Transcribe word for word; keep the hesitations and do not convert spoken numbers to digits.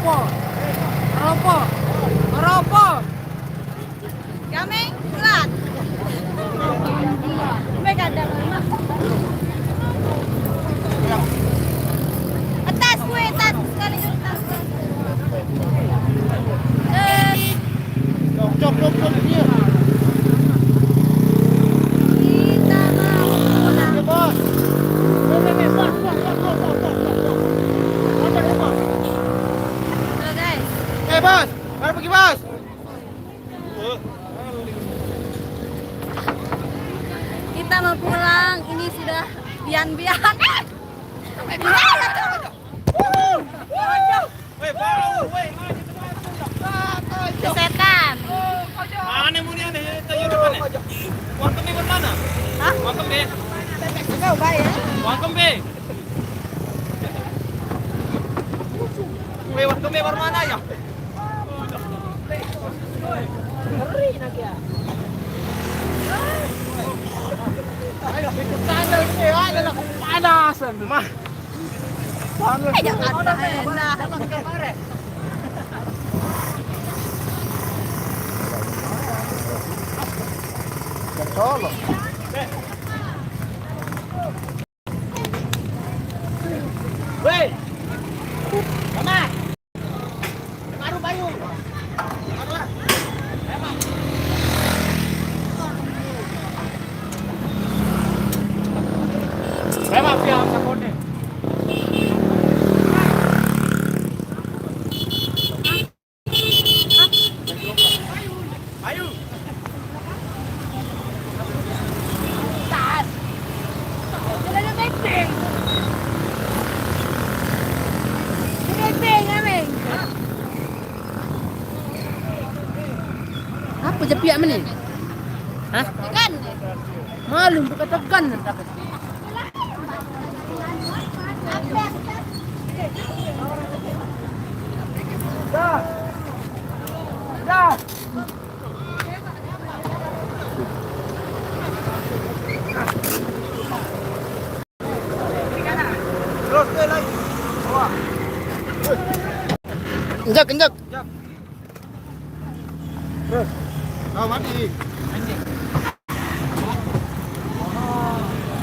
Rokok. Rokok. Rokok. Kami telat. Sampai kadang. Atas gue, atas sekali atas. Eh, Cok, cok, cok, cok, iya. Kita mau pulang. Oke, Bos. Oke, oke, Bos, Bos, Bos. Apa nih, Bos? Halo, guys. Eh, Bos, mana pergi, Bos? Kita mau pulang. Ini sudah bian-bian. Eh! Weh, bau, weh. Setan. Aneh muni aneh, tanya udah mana? Uang kembe mana? Hah? Uang kembe. Enggak, Ubay, ya. Uang kembe. Weh, uang kembe mana ya? Ngeri nak ya. Ayo, ikut sandal ini, ada lah, panas. Mah. Panas. Eh, jangan ada enak. Tolong. Weh. Mama. Baru bayu. Memang siap, sakone. Ayo. Tahan. Sudah ada benteng. Ada benteng, Ameng. Apa je piak meni? Hah? Tekan. Malu bukan tekan. Dah. Dah. Terus, eh, lagi. Wah. Injak, injak.